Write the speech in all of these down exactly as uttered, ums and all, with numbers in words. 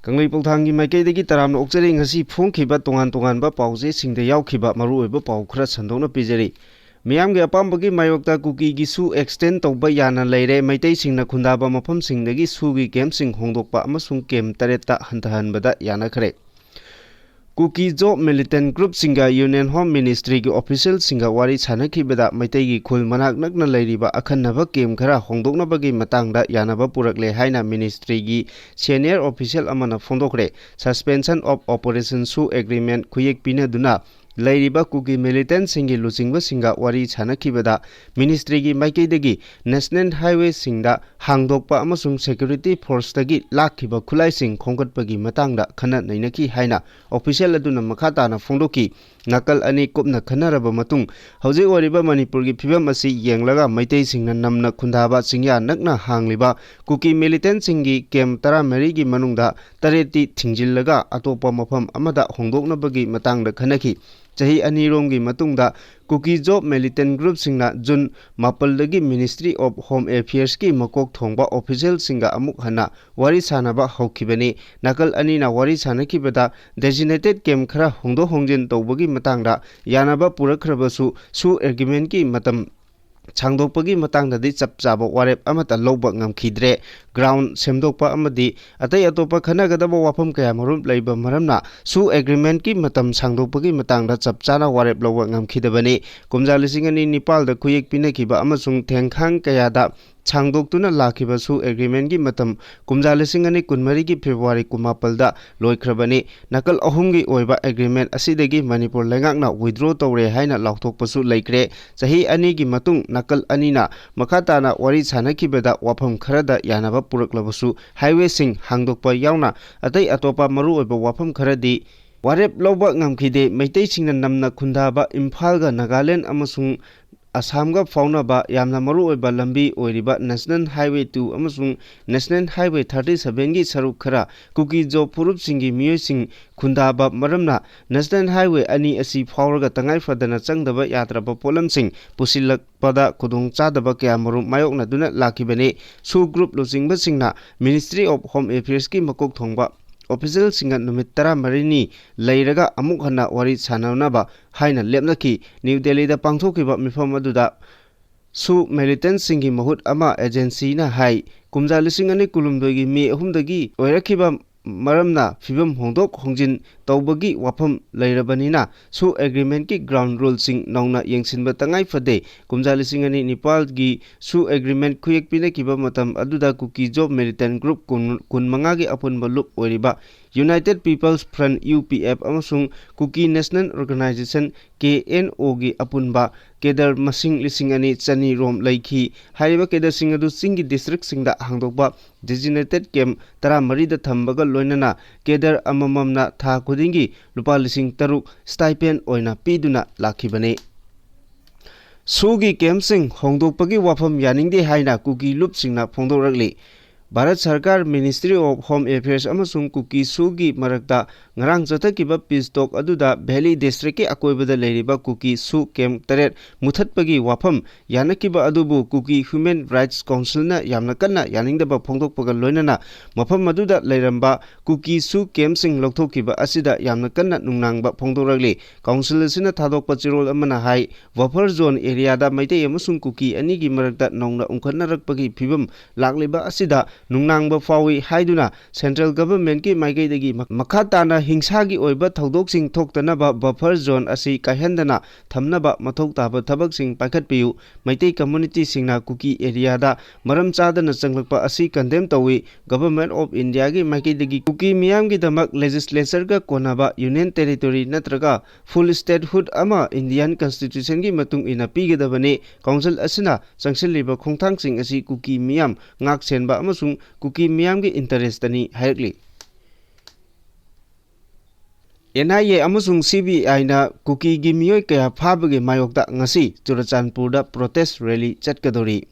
ꯀꯪꯂꯩ ꯄꯧꯊꯥꯡꯒꯤ ꯃꯥꯏꯀꯩꯗꯒꯤ ꯇꯔꯥꯝꯅ ꯑꯣꯛꯆꯔꯤ꯫ ꯉꯁꯤ ꯐꯣꯡꯈꯤꯕ ꯇꯣꯉꯥꯟ ꯇꯣꯉꯥꯟꯕ ꯄꯥꯎꯆꯦꯁꯤꯡꯗ ꯌꯥꯎꯈꯤꯕ ꯃꯔꯨꯑꯣꯏꯕ ꯄꯥꯎ ꯈꯔ ꯁꯟꯗꯣꯛꯅ ꯄꯤꯖꯔꯤ꯫ ꯃꯤꯌꯥꯝꯒꯤ ꯑꯄꯥꯝꯕꯒꯤ ꯃꯥꯌꯣꯛꯇ ꯀꯨꯀꯤꯒꯤ ꯁꯨ ꯑꯦꯛꯁꯇꯦꯟ ꯇꯧꯕ ꯌꯥꯅ ꯂꯩꯔꯦ꯫ ꯃꯩꯇꯩꯁꯤꯡꯅ ꯈꯨꯟꯗꯥꯕ ꯃꯐꯝꯁꯤꯡꯗꯒꯤ ꯁꯨꯒꯤ ꯀꯦꯝꯞꯁꯤꯡ ꯍꯣꯡꯗꯣꯛꯄ ꯑꯃꯁꯨꯡ ꯀꯦꯝꯞ ꯇꯔꯦꯠꯇ ꯍꯟꯊꯍꯟꯕꯗ ꯌꯥꯅꯈ꯭ꯔꯦ꯫ ꯀꯨꯀꯤ ꯖꯣꯕ ꯃꯤꯂꯤꯇꯦꯟ ꯒ꯭ꯔꯨꯞꯁꯤꯡꯒ ꯌꯨꯅꯤꯌꯟ ꯍꯣꯝ ꯃꯤꯅꯤꯁꯇ꯭ꯔꯤꯒꯤ ꯑꯣꯐꯤꯁꯤꯌꯦꯜꯁꯤꯡꯒ ꯋꯥꯔꯤ ꯁꯥꯅꯈꯤꯕꯗ ꯃꯩꯇꯩꯒꯤ ꯈꯨꯜ ꯃꯅꯥꯛ ꯅꯛꯅ ꯂꯩꯔꯤꯕ ꯑꯈꯟꯅꯕ ꯀꯦꯝꯞ ꯈꯔ ꯍꯣꯡꯗꯣꯛꯅꯕꯒꯤ ꯃꯇꯥꯡꯗ ꯌꯥꯅꯕ ꯄꯨꯔꯛꯂꯦ ꯍꯥꯏꯅ ꯃꯤꯅꯤꯁꯇ꯭ꯔꯤꯒꯤ ꯁꯦꯅꯤꯌꯔ ꯑꯣꯐꯤꯁꯤꯌꯦꯜ ꯑꯃꯅ ꯐꯣꯡꯗꯣꯛꯈ꯭ꯔꯦ꯫ Suspension of Operation ꯁꯨ ꯑꯦꯒ꯭ꯔꯤꯃꯦꯟ ꯈꯨꯌꯦꯛ ꯄꯤꯅꯗꯨꯅ ꯂꯩꯔꯤꯕ ꯀꯨꯀꯤ ꯃꯤꯂꯤꯇꯦꯟꯁꯤꯡꯒꯤ ꯂꯨꯆꯤꯡꯕꯁꯤꯡꯒ ꯋꯥꯔꯤ ꯁꯥꯅꯈꯤꯕꯗ ꯃꯤꯅꯤꯁꯇ꯭ꯔꯤꯒꯤ ꯃꯥꯏꯀꯩꯗꯒꯤ ꯅꯦꯁꯅꯦꯜ ꯍꯥꯏꯋꯦꯁꯤꯡꯗ ꯍꯥꯡꯗꯣꯛꯄ ꯑꯃꯁꯨꯡ ꯁꯦꯀ꯭ꯌꯨꯔꯤꯇꯤ ꯐꯣꯔꯁꯇꯒꯤ ꯂꯥꯛꯈꯤꯕ ꯈꯨꯠꯂꯥꯏꯁꯤꯡ ꯈꯣꯝꯒꯠꯄꯒꯤ ꯃꯇꯥꯡꯗ ꯈꯟꯅ ꯅꯩꯅꯈꯤ ꯍꯥꯏꯅ ꯑꯣꯐꯤꯁꯤꯌꯦꯜ ꯑꯗꯨꯅ ꯃꯈꯥ ꯇꯥꯅ ꯐꯣꯡꯗꯣꯛꯈꯤ꯫ ꯅꯥꯀꯜ ꯑꯅꯤ ꯀꯨꯞꯅ ꯈꯟꯅꯔꯕ ꯃꯇꯨꯡ, ꯍꯧꯖꯤꯛ ꯑꯣꯏꯔꯤꯕ ꯃꯅꯤꯄꯨꯔꯒꯤ ꯐꯤꯕꯝ ꯑꯁꯤ ꯌꯦꯡꯂꯒ ꯃꯩꯇꯩꯁꯤꯡꯅ ꯅꯝꯅ ꯈꯨꯟꯗꯥꯕ ꯆꯤꯡꯌꯥ ꯅꯛꯅ ꯍꯥꯡꯂꯤꯕ ꯀꯨꯀꯤ ꯃꯤꯂꯤꯇꯦꯟꯁꯤꯡꯒꯤ ꯀꯦꯝꯞ ꯇꯔꯥꯃꯔꯤꯒꯤ ꯃꯅꯨꯡꯗ ꯇꯔꯦꯠꯇꯤ ꯊꯤꯡꯖꯤꯜꯂꯒ ꯑꯇꯣꯞꯄ ꯃꯐꯝ ꯑꯃꯗ ꯍꯣꯡꯗꯣꯛꯅꯕꯒꯤ ꯃꯇꯥꯡꯗ ꯈꯟꯅꯈꯤ꯫ ꯆꯍꯤ ꯑꯅꯤꯔꯣꯝꯒꯤ ꯃꯇꯨꯡꯗ ꯀꯨꯀꯤ ꯖꯣꯕ ꯃꯤꯂꯤꯇꯦꯟ ꯒ꯭ꯔꯨꯞꯁꯤꯡꯅ ꯖꯨꯟ ꯃꯥꯄꯜꯗꯒꯤ ꯃꯤꯅꯤꯁꯇ꯭ꯔꯤ ꯑꯣꯐ ꯍꯣꯝ ꯑꯦꯐꯤꯌꯔꯁꯀꯤ ꯃꯀꯣꯛ ꯊꯣꯡꯕ ꯑꯣꯐꯤꯁꯤꯌꯦꯜꯁꯤꯡꯒ ꯑꯃꯨꯛ ꯍꯟꯅ ꯋꯥꯔꯤ ꯁꯥꯅꯕ ꯍꯧꯈꯤꯕꯅꯤ꯫ ꯅꯥꯀꯜ ꯑꯅꯤꯅ ꯋꯥꯔꯤ ꯁꯥꯅꯈꯤꯕꯗ ꯗꯦꯖꯤꯅꯦꯇꯦꯗ ꯀꯦꯝꯞ ꯈꯔ ꯍꯣꯡꯗꯣꯛ ꯍꯣꯡꯖꯤꯟ ꯇꯧꯕꯒꯤ ꯃꯇꯥꯡꯗ ꯌꯥꯅꯕ ꯄꯨꯔꯛꯈ꯭ꯔꯕꯁꯨ, ꯁꯨ ꯑꯦꯒ꯭ꯔꯤꯃꯦꯟꯀꯤ ꯃꯇꯝ ꯁꯥꯡꯗꯣꯛꯄꯒꯤ ꯃꯇꯥꯡꯗꯗꯤ ꯆꯞ ꯆꯥꯕ ꯋꯥꯔꯦꯞ ꯑꯃꯠꯇ ꯂꯧꯕ ꯉꯝꯈꯤꯗ꯭ꯔꯦ꯫ ꯒ꯭ꯔꯥꯎꯟ ꯁꯦꯝꯗꯣꯛꯄ ꯑꯃꯗꯤ ꯑꯇꯩ ꯑꯇꯣꯞꯄ ꯈꯟꯅꯒꯗꯕ ꯋꯥꯐꯝ ꯀꯌꯥꯃꯔꯨꯝ ꯂꯩꯕ ꯃꯔꯝꯅ ꯁꯨ ꯑꯦꯒ꯭ꯔꯤꯃꯦꯟꯀꯤ ꯃꯇꯝ ꯁꯥꯡꯗꯣꯛꯄꯒꯤ ꯃꯇꯥꯡꯗ ꯆꯞ ꯆꯥꯅ ꯋꯥꯔꯦꯞ ꯂꯧꯕ ꯉꯝꯈꯤꯗꯕꯅꯤ꯫ ꯀꯨꯝꯖꯥ ꯂꯤꯁꯤꯡ ꯑꯅꯤ ꯅꯤꯄꯥꯜꯗ ꯈꯨꯌꯦꯛ ꯄꯤꯅꯈꯤꯕ ꯑꯃꯁꯨꯡ ꯊꯦꯡꯈꯥꯡ ꯀꯌꯥꯗ ꯁꯥꯡꯗꯣꯛꯇꯨꯅ ꯂꯥꯛꯈꯤꯕ ꯁꯨ ꯑꯦꯒ꯭ꯔꯤꯃꯦꯟꯒꯤ ꯃꯇꯝ ꯀꯨꯝꯖꯥ ꯂꯤꯁꯤꯡ ꯑꯅꯤ ꯀꯨꯟꯃꯔꯤꯒꯤ ꯐꯦꯕ꯭ꯔꯨꯋꯥꯔꯤ ꯀꯨꯟꯃꯥꯄꯜꯗ ꯂꯣꯏꯈ꯭ꯔꯕꯅꯤ꯫ ꯅꯥꯀꯜ ꯑꯍꯨꯝꯒꯤ ꯑꯣꯏꯕ ꯑꯦꯒ꯭ꯔꯤꯃꯦꯟ ꯑꯁꯤꯗꯒꯤ ꯃꯅꯤꯄꯨꯔ ꯂꯩꯉꯥꯛꯅ withdraw ꯇꯧꯔꯦ ꯍꯥꯏꯅ ꯂꯥꯎꯊꯣꯛꯄꯁꯨ ꯂꯩꯈ꯭ꯔꯦ꯫ ꯆꯍꯤ ꯑꯅꯤꯒꯤ ꯃꯇꯨꯡ ꯅꯥꯀꯜ ꯑꯅꯤꯅ ꯃꯈꯥ ꯇꯥꯅ ꯋꯥꯔꯤ ꯁꯥꯅꯈꯤꯕꯗ ꯋꯥꯐꯝ ꯈꯔꯗ ꯌꯥꯅꯕ ꯄꯨꯔꯛꯂꯕꯁꯨ, ꯍꯥꯏꯋꯦꯁꯤꯡ ꯍꯥꯡꯗꯣꯛꯄ ꯌꯥꯎꯅ ꯑꯇꯩ ꯑꯇꯣꯞꯄ ꯃꯔꯨꯑꯣꯏꯕ ꯋꯥꯐꯝ ꯈꯔꯗꯤ ꯋꯥꯔꯦꯞ ꯂꯧꯕ ꯉꯝꯈꯤꯗꯦ꯫ ꯃꯩꯇꯩꯁꯤꯡꯅ ꯅꯝꯅ ꯈꯨꯟꯗꯥꯕ ꯏꯝꯐꯥꯜꯒ ꯅꯥꯒꯥꯂꯦꯟ ꯑꯃꯁꯨꯡ ꯑꯁꯥꯝꯒ ꯐꯥꯎꯅꯕ ꯌꯥꯝꯅ ꯃꯔꯨꯑꯣꯏꯕ ꯂꯝꯕꯤ ꯑꯣꯏꯔꯤꯕ ꯅꯦꯁꯅꯦꯜ ꯍꯥꯏꯋꯦ ꯇꯨ ꯑꯃꯁꯨꯡ ꯅꯦꯁꯅꯦꯜ ꯍꯥꯏꯋꯦ ꯊꯥꯔꯇꯤ ꯁꯚꯦꯟꯒꯤ ꯁꯔꯨꯛ ꯈꯔ ꯀꯨꯀꯤ ꯖꯣꯕ ꯐꯨꯔꯨꯞꯁꯤꯡꯒꯤ ꯃꯤꯑꯣꯏꯁꯤꯡ ꯈꯨꯟꯗꯥꯕ ꯃꯔꯝꯅ ꯅꯦꯁꯅꯦꯜ ꯍꯥꯏꯋꯦ ꯑꯅꯤ ꯑꯁꯤ ꯐꯥꯎꯔꯒ ꯇꯉꯥꯏ ꯐꯗꯅ ꯆꯪꯗꯕ ꯌꯥꯗ꯭ꯔꯕ ꯄꯣꯠꯂꯝꯁꯤꯡ ꯄꯨꯁꯤꯜꯂꯛꯄꯗ ꯈꯨꯗꯣꯡꯆꯥꯗꯕ ꯀꯌꯥꯃꯔꯨꯝ ꯃꯥꯌꯣꯛꯅꯗꯨꯅ ꯂꯥꯛꯈꯤꯕꯅꯤ꯫ ꯁꯨ ꯒ꯭ꯔꯨꯞ ꯂꯨꯆꯤꯡꯕꯁꯤꯡꯅ ꯃꯤꯅꯤꯁꯇ꯭ꯔꯤ ꯑꯣꯐ ꯍꯣꯝ ꯑꯦꯐꯤꯌꯔꯁꯀꯤ ꯃꯀꯣꯛ ꯊꯣꯡꯕ officialꯁꯤꯡꯒ ꯅꯨꯃꯤꯠ ꯇꯔꯥꯃꯔꯤꯅꯤ ꯂꯩꯔꯒ ꯑꯃꯨꯛ ꯍꯟꯅ ꯋꯥꯔꯤ ꯁꯥꯟꯅꯅꯕ ꯍꯥꯏꯅ ꯂꯦꯞꯅꯈꯤ꯫ ꯅ꯭ꯌꯨ ꯗꯦꯜꯂꯤꯗ ꯄꯥꯡꯊꯣꯛꯈꯤꯕ ꯃꯤꯐꯝ ꯑꯗꯨꯗ ꯁꯨ militantꯁꯤꯡꯒꯤ ꯃꯍꯨꯠ ꯑꯃ agencyꯅ ꯍꯥꯏ, ꯀꯨꯝꯖꯥ ꯂꯤꯁꯤꯡ ꯑꯅꯤ ꯀꯨꯟꯍꯨꯝꯗꯣꯏꯒꯤ ꯃꯦ ꯑꯍꯨꯝꯗꯒꯤ ꯑꯣꯏꯔꯛꯈꯤꯕ ꯃꯔꯝꯅ ꯐꯤꯕꯝ ꯍꯣꯡꯗꯣꯛ ꯍꯣꯡꯖꯤꯟ ꯇꯧꯕꯒꯤ ꯋꯥꯐꯝ ꯂꯩꯔꯕꯅꯤꯅ ꯁꯨ agreementꯀꯤ ground ruleꯁꯤꯡ ꯅꯧꯅ ꯌꯦꯡꯁꯤꯟꯕ ꯇꯉꯥꯏ ꯐꯗꯦ꯫ ꯀꯨꯝꯖꯥ ꯂꯤꯁꯤꯡ ꯑꯅꯤ ꯅꯤꯄꯥꯜꯒꯤ ꯁꯨ agreement ꯈꯨꯌꯦꯛ ꯄꯤꯅꯈꯤꯕ ꯃꯇꯝ ꯑꯗꯨꯗ ꯀꯨꯀꯤ ꯖꯣꯕ militant group ꯀꯨꯟ, ꯀꯨꯟꯃꯉꯥꯒꯤ ꯑꯄꯨꯟꯕ ꯂꯨꯞ ꯑꯣꯏꯔꯤꯕ United People's Front, U P F, ꯑꯃꯁꯨꯡ Kuki National Organization, K N O, ꯒꯤ ꯑꯄꯨꯟꯕ cadre ꯃꯁꯤꯡ ꯂꯤꯁꯤꯡ ꯑꯅꯤ ꯆꯅꯤ ꯔꯣꯝ ꯂꯩꯈꯤ꯫ ꯍꯥꯏꯔꯤꯕ cadreꯁꯤꯡ ꯑꯗꯨ ꯆꯤꯡꯒꯤ districtꯁꯤꯡꯗ ꯍꯥꯡꯗꯣꯛꯄ designated camp ꯇꯔꯥꯃꯔꯤꯗ ꯊꯝꯕꯒ ꯂꯣꯏꯅꯅ cadre ꯑꯃꯃꯝꯅ ꯊꯥ ꯈꯨꯗꯤꯡꯒꯤ ꯂꯨꯄꯥ ꯂꯤꯁꯤꯡ ꯇꯔꯨꯛ stipend ꯑꯣꯏꯅ ꯄꯤꯗꯨꯅ ꯂꯥꯛꯈꯤꯕꯅꯤ꯫ ꯁꯨꯒꯤ campꯁꯤꯡ ꯍꯣꯡꯗꯣꯛꯄꯒꯤ ꯋꯥꯐꯝ ꯌꯥꯅꯤꯡꯗꯦ ꯍꯥꯏꯅ ꯀꯨꯀꯤ ꯂꯨꯞꯁꯤꯡꯅ ꯐꯣꯡꯗꯣꯔꯛꯂꯤ꯫ ꯚꯥꯔꯠ ꯁꯔꯀꯥꯔ Ministry of Home Affairs ꯑꯃꯁꯨꯡ ꯀꯨꯀꯤ ꯁꯨꯒꯤ ꯃꯔꯛꯇ ꯉꯔꯥꯡ ꯆꯠꯊꯈꯤꯕ peace talk ꯑꯗꯨꯗ Valley districtꯀꯤ ꯑꯀꯣꯏꯕꯗ ꯂꯩꯔꯤꯕ ꯀꯨꯀꯤ ꯁꯨ camp ꯇꯔꯦꯠ ꯃꯨꯊꯠꯄꯒꯤ ꯋꯥꯐꯝ ꯌꯥꯅꯈꯤꯕ ꯑꯗꯨꯕꯨ ꯀꯨꯀꯤ Human Rights Councilꯅ ꯌꯥꯝꯅ ꯀꯟꯅ ꯌꯥꯅꯤꯡꯗꯕ ꯐꯣꯡꯗꯣꯛꯄꯒ ꯂꯣꯏꯅꯅ ꯃꯐꯝ ꯑꯗꯨꯗ ꯂꯩꯔꯝꯕ ꯀꯨꯀꯤ ꯁꯨ campꯁꯤꯡ ꯂꯧꯊꯣꯛꯈꯤꯕ ꯑꯁꯤꯗ ꯌꯥꯝꯅ ꯀꯟꯅ ꯅꯨꯡꯅꯥꯡꯕ ꯐꯣꯡꯗꯣꯔꯛꯂꯤ꯫ Council ꯑꯁꯤꯅ ꯊꯥꯗꯣꯛꯄ ꯆꯦꯔꯣꯜ ꯑꯃꯅ ꯍꯥꯏ, buffer zone areaꯗ ꯃꯩꯇꯩ ꯑꯃꯁꯨꯡ ꯀꯨꯀꯤ ꯑꯅꯤꯒꯤ ꯃꯔꯛꯇ ꯅꯧꯅ ꯎꯪꯈꯠꯅꯔꯛꯄꯒꯤ ꯐꯤꯕꯝ ꯂꯥꯛꯂꯤꯕ ꯑꯁꯤꯗ ꯅꯨꯡꯅꯥꯡꯕ ꯐꯥꯎꯏ ꯍꯥꯏꯗꯨꯅ central governmentꯀꯤ ꯃꯥꯏꯀꯩꯗꯒꯤ ꯃ-, ꯃꯈꯥ ꯇꯥꯅ ꯍꯤꯡꯁꯥꯒꯤ ꯑꯣꯏꯕ ꯊꯧꯗꯣꯛꯁꯤꯡ ꯊꯣꯛꯇꯅꯕ buffer zone ꯑꯁꯤ ꯀꯥꯏꯍꯟꯗꯅ ꯊꯝꯅꯕ ꯃꯊꯧ ꯇꯥꯕ ꯊꯕꯛꯁꯤꯡ ꯄꯥꯏꯈꯠꯄꯤꯌꯨ꯫ ꯃꯩꯇꯩ communityꯁꯤꯡꯅ ꯀꯨꯀꯤ areaꯗ ꯃꯔꯝ ꯆꯥꯗꯅ ꯆꯪꯂꯛꯄ ꯑꯁꯤ condemn ꯇꯧꯏ꯫ Government of Indiaꯒꯤ ꯃꯥꯏꯀꯩꯗꯒꯤ ꯀꯨꯀꯤ ꯃꯤꯌꯥꯝꯒꯤꯗꯃꯛ legislatureꯒ ꯀꯣꯟꯅꯕ union territory ꯅꯠꯇ꯭ꯔꯒ full statehood ꯑꯃ Indian Constitutionꯒꯤ ꯃꯇꯨꯡ ꯏꯟꯅ ꯄꯤꯒꯗꯕꯅꯤ꯫ Council ꯑꯁꯤꯅ ꯆꯪꯁꯤꯜꯂꯤꯕ ꯈꯣꯡꯊꯥꯡꯁꯤꯡ ꯑꯁꯤ ꯀꯨꯀꯤ ꯃꯤꯌꯥꯝ ꯉꯥꯛ ꯁꯦꯟꯕ ꯑꯃꯁꯨꯡ ꯀꯨꯀꯤ ꯃꯤꯌꯥꯝꯒꯤ interestꯅꯤ ꯍꯥꯏꯔꯛꯂꯤ꯫ N I A ꯑꯃꯁꯨꯡ C B Iꯅ ꯀꯨꯀꯤꯒꯤ ꯃꯤꯑꯣꯏ ꯀꯌꯥ ꯐꯥꯕꯒꯤ ꯃꯥꯌꯣꯛꯇ ꯉꯁꯤ ꯆꯨꯔꯆꯥꯟꯄꯨꯔꯗ protest rally ꯆꯠꯀꯗꯧꯔꯤ꯫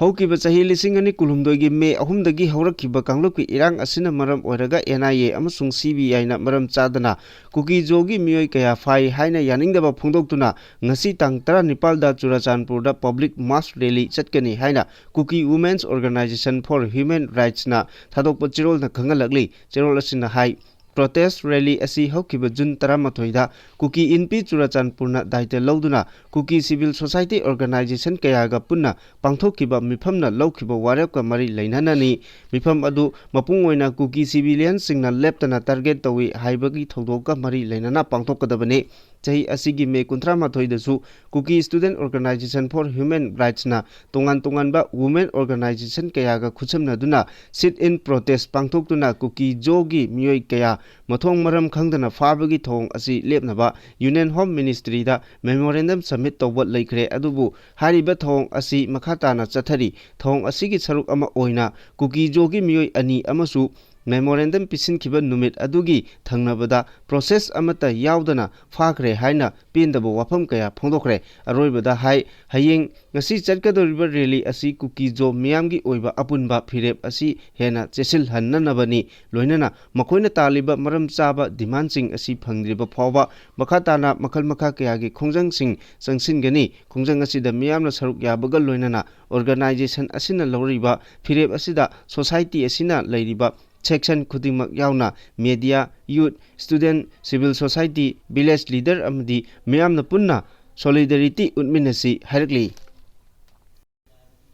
ꯍꯧꯈꯤꯕ ꯆꯍꯤ ꯂꯤꯁꯤꯡ ꯑꯅꯤ ꯀꯨꯟꯍꯨꯝꯗꯣꯏꯒꯤ ꯃꯦ ꯑꯍꯨꯝꯗꯒꯤ ꯍꯧꯔꯛꯈꯤꯕ ꯀꯥꯡꯂꯨꯞꯀꯤ ꯏꯔꯥꯡ ꯑꯁꯤꯅ ꯃꯔꯝ ꯑꯣꯏꯔꯒ ꯑꯦꯟ ꯑꯥꯏ ꯑꯦ ꯑꯃꯁꯨꯡ ꯁꯤ ꯕꯤ ꯑꯥꯏꯅ ꯃꯔꯝ ꯆꯥꯗꯅ ꯀꯨꯀꯤ ꯖꯣꯒꯤ ꯃꯤꯑꯣꯏ ꯀꯌꯥ ꯐꯥꯏ ꯍꯥꯏꯅ ꯌꯥꯅꯤꯡꯗꯕ ꯐꯣꯡꯗꯣꯛꯇꯨꯅ ꯉꯁꯤ ꯇꯥꯡ ꯇꯔꯥꯅꯤꯄꯥꯜꯗ ꯆꯨꯔꯥꯆꯥꯟꯄꯨꯔꯗ public mass rally ꯆꯠꯀꯅꯤ ꯍꯥꯏꯅ Kuki Women's Organisation for Human Rightsꯅ ꯊꯥꯗꯣꯛꯄ ꯆꯦꯔꯣꯜꯅ ꯈꯪꯍꯜꯂꯛꯂꯤ꯫ ꯆꯦꯔꯣꯜ ꯑꯁꯤꯅ ꯍꯥꯏ, protest rally ꯑꯁꯤ ꯍꯧꯈꯤꯕ ꯖꯨꯟ ꯇꯔꯥꯃꯥꯊꯣꯏꯗ ꯀꯨꯀꯤ ꯏꯟꯄꯤ ꯆꯨꯔꯥꯆꯥꯟꯄꯨꯔꯅ ꯗꯥꯏꯇ ꯂꯧꯗꯨꯅ ꯀꯨꯀꯤ civil society organisation ꯀꯌꯥꯒ ꯄꯨꯟꯅ ꯄꯥꯡꯊꯣꯛꯈꯤꯕ ꯃꯤꯐꯝꯅ ꯂꯧꯈꯤꯕ ꯋꯥꯔꯦꯞꯀ ꯃꯔꯤ ꯂꯩꯅꯅꯅꯤ꯫ ꯃꯤꯐꯝ ꯑꯗꯨ ꯃꯄꯨꯡ ꯑꯣꯏꯅ ꯀꯨꯀꯤ civilianꯁꯤꯡꯅ ꯂꯦꯞꯇꯅ target ꯇꯧꯏ ꯍꯥꯏꯕꯒꯤ ꯊꯧꯗꯣꯛꯀ ꯃꯔꯤ ꯂꯩꯅꯅ ꯄꯥꯡꯊꯣꯛꯀꯗꯕꯅꯤ꯫ ꯆꯍꯤ ꯑꯁꯤꯒꯤ ꯃꯦ ꯀꯨꯟꯊ꯭ꯔꯥ ꯃꯥꯊꯣꯏꯗꯁꯨ Kuki Student Organisation for Human Rightsꯅ ꯇꯣꯉꯥꯟ ꯇꯣꯉꯥꯟꯕ women organisation ꯀꯌꯥꯒ ꯈꯨꯠꯁꯝꯅꯗꯨꯅ sit-in protest ꯄꯥꯡꯊꯣꯛꯇꯨꯅ ꯀꯨꯀꯤ ꯖꯣꯒꯤ ꯃꯤꯑꯣꯏ ꯀꯌꯥ ꯃꯊꯣꯡ ꯃꯔꯝ ꯈꯪꯗꯅ ꯐꯥꯕꯒꯤ ꯊꯧꯑꯣꯡ ꯑꯁꯤ ꯂꯦꯞꯅꯕ Union Home Ministryꯗ memorandum submit ꯇꯧꯕ ꯂꯩꯈ꯭ꯔꯦ꯫ ꯑꯗꯨꯕꯨ ꯍꯥꯏꯔꯤꯕ ꯊꯧꯑꯣꯡ ꯑꯁꯤ ꯃꯈꯥ ꯇꯥꯅ ꯆꯠꯊꯔꯤ꯫ ꯊꯧꯑꯣꯡ ꯑꯁꯤꯒꯤ ꯁꯔꯨꯛ ꯑꯃ ꯑꯣꯏꯅ ꯀꯨꯀꯤ ꯖꯣꯒꯤ ꯃꯤꯑꯣꯏ ꯑꯅꯤ ꯑꯃꯁꯨ memorandum ꯄꯤꯁꯤꯟꯈꯤꯕ ꯅꯨꯃꯤꯠ ꯑꯗꯨꯒꯤ ꯊꯪꯅꯕꯗ process ꯑꯃꯠꯇ ꯌꯥꯎꯗꯅ ꯐꯥꯈ꯭ꯔꯦ ꯍꯥꯏꯅ ꯄꯦꯟꯗꯕ ꯋꯥꯐꯝ ꯀꯌꯥ ꯐꯣꯡꯗꯣꯛꯈ꯭ꯔꯦ꯫ ꯑꯔꯣꯏꯕꯗ ꯍꯥꯏ, ꯍꯌꯦꯡ ꯉꯁꯤ ꯆꯠꯀꯗꯧꯔꯤꯕ rally ꯑꯁꯤ ꯀꯨꯀꯤ ꯖꯣ ꯃꯤꯌꯥꯝꯒꯤ ꯑꯣꯏꯕ ꯑꯄꯨꯟꯕ ꯐꯤꯔꯦꯞ ꯑꯁꯤ ꯍꯦꯟꯅ ꯆꯦꯠꯁꯤꯜꯍꯟꯅꯅꯕꯅꯤ꯫ ꯂꯣꯏꯅꯅ ꯃꯈꯣꯏꯅ ꯇꯥꯜꯂꯤꯕ ꯃꯔꯝ ꯆꯥꯕ demandꯁꯤꯡ ꯑꯁꯤ ꯐꯪꯗ꯭ꯔꯤꯕ ꯐꯥꯎꯕ ꯃꯈꯥ ꯇꯥꯅ ꯃꯈꯜ ꯃꯈꯥ ꯀꯌꯥꯒꯤ ꯈꯣꯡꯖꯪꯁꯤꯡ ꯆꯪꯁꯤꯟꯒꯅꯤ꯫ ꯈꯣꯡꯖꯪ ꯑꯁꯤꯗ ꯃꯤꯌꯥꯝꯅ ꯁꯔꯨꯛ ꯌꯥꯕꯒ ꯂꯣꯏꯅꯅ organisation ꯑꯁꯤꯅ ꯂꯧꯔꯤꯕ ꯐꯤꯔꯦꯞ ꯑꯁꯤꯗ society ꯑꯁꯤꯅ ꯂꯩꯔꯤꯕ section ꯈꯨꯗꯤꯡꯃꯛ ꯌꯥꯎꯅ media, youth, student, civil society, village leader ꯑꯃꯗꯤ ꯃꯤꯌꯥꯝꯅ ꯄꯨꯟꯅ solidarity ꯎꯠꯃꯤꯟꯅꯁꯤ ꯍꯥꯏꯔꯛꯂꯤ꯫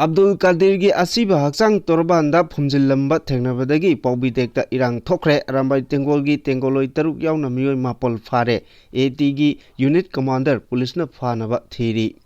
ꯑꯕꯗꯨꯜ ꯀꯥꯗꯤꯔꯒꯤ ꯑꯁꯤꯕ ꯍꯛꯆꯥꯡ ꯇꯣꯔꯕꯥꯟꯗ ꯐꯨꯝꯖꯤꯜꯂꯝꯕ ꯊꯦꯡꯅꯕꯗꯒꯤ ꯄꯥꯎꯕꯤꯇꯦꯛꯇ ꯏꯔꯥꯡ ꯊꯣꯛꯈ꯭ꯔꯦ꯫ ꯑꯔꯥꯝꯕꯥꯏ ꯇꯦꯡꯒꯣꯜꯒꯤ ꯇꯦꯡꯒꯣꯜꯂꯣꯏ ꯇꯔꯨꯛ ꯌꯥꯎꯅ ꯃꯤꯑꯣꯏ ꯃꯥꯄꯜ ꯐꯥꯔꯦ꯫ ꯑꯦ ꯇꯤꯒꯤ unit commander ꯄꯨꯂꯤꯁꯅ ꯐꯥꯅꯕ ꯊꯤꯔꯤ꯫